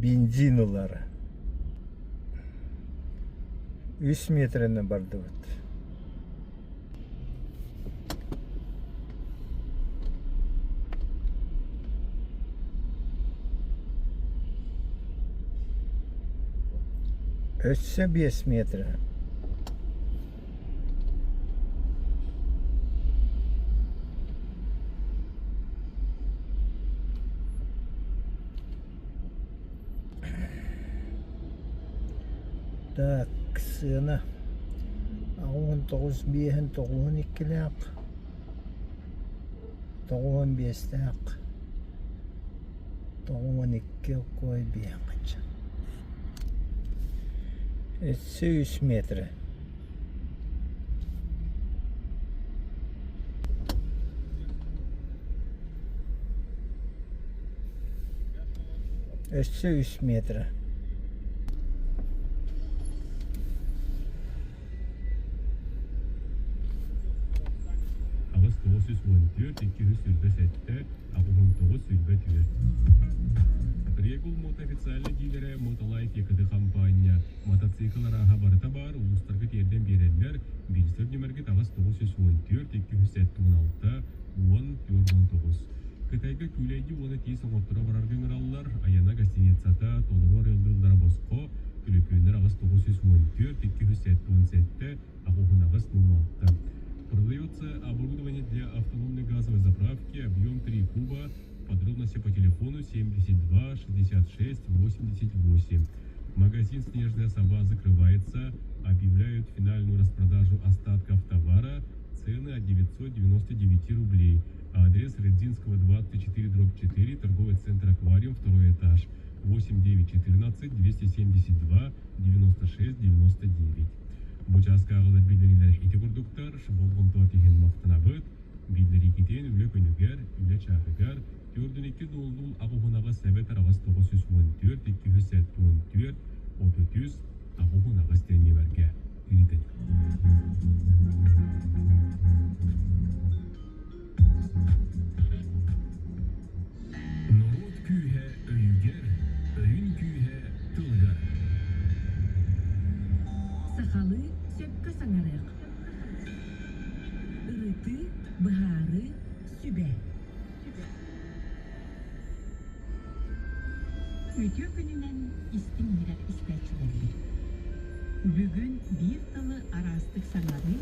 Бензин ылара. Үс миэтэрэни бардыбыт. Өссө 5 метрэ. Так, сыана 89 биэһин тоҕуһун иккилээх, тоҕуһун биэстээх, тоҕуһун икки оккуой биэһин хачча. Өссө үс метрэ. Өссө үс метрэ. Аҕыс тоҕус үс уон түөрт, икки үс сүүрбэ сэттэ, аҕыс тоҕус сүүрбэ түөрт. Регул Мото официальнай дилерэ Мотолайф ЯКД хампаанньа мотоцикл арааһа барыта баар улуустарга тиэрдэн биэрэллэр. Билсэр нүмергэ таҕыс 914 276 10 49. Кытайга күүлэйдии уонна тиис оҥотторо барарга ыҥыраллар. Айана гостиницата толору арыаллыыллара босхо. Түлүпүөннэр аҕыс 914 277 аҕыс 06. Продается оборудование для автономной газовой заправки объем 3 куба. Подробности по телефону 72 66 88. Магазин «Снежная сова» закрывается. Объявляют финальную распродажу остатков товара. Цены от 999 рублей. Адрес Редзинского 24 дробь 4, торговый центр «Аквариум», второй этаж. 8 9 14 272 96 99. Бу чааска аҕалар биллэриилэр ити курдуктар, болҕомто тиһин махтанабыт. Биллэриикитин үлэ күнүгэр, үлэ чааһыгар төрдүн икки дуоллуун аҕыһунаҕа сэбэ тараҕас тоҕус үс уон түөрт икки үс сэттэ уон түөрт отут үс аҕыһун аҕыс тиэнньибэргэ ыытын. Норуот күүһэ өйүгэр, өйүн күүһэ тылыгар. Сахалыы сөпкө саҥарыах. Ырытыы, быһаарыы, сүбэ. Үтүө күнүнэн истиҥ иһирэх истээччилэрбит. Бүгүн биир тылы араастык саҥарыы.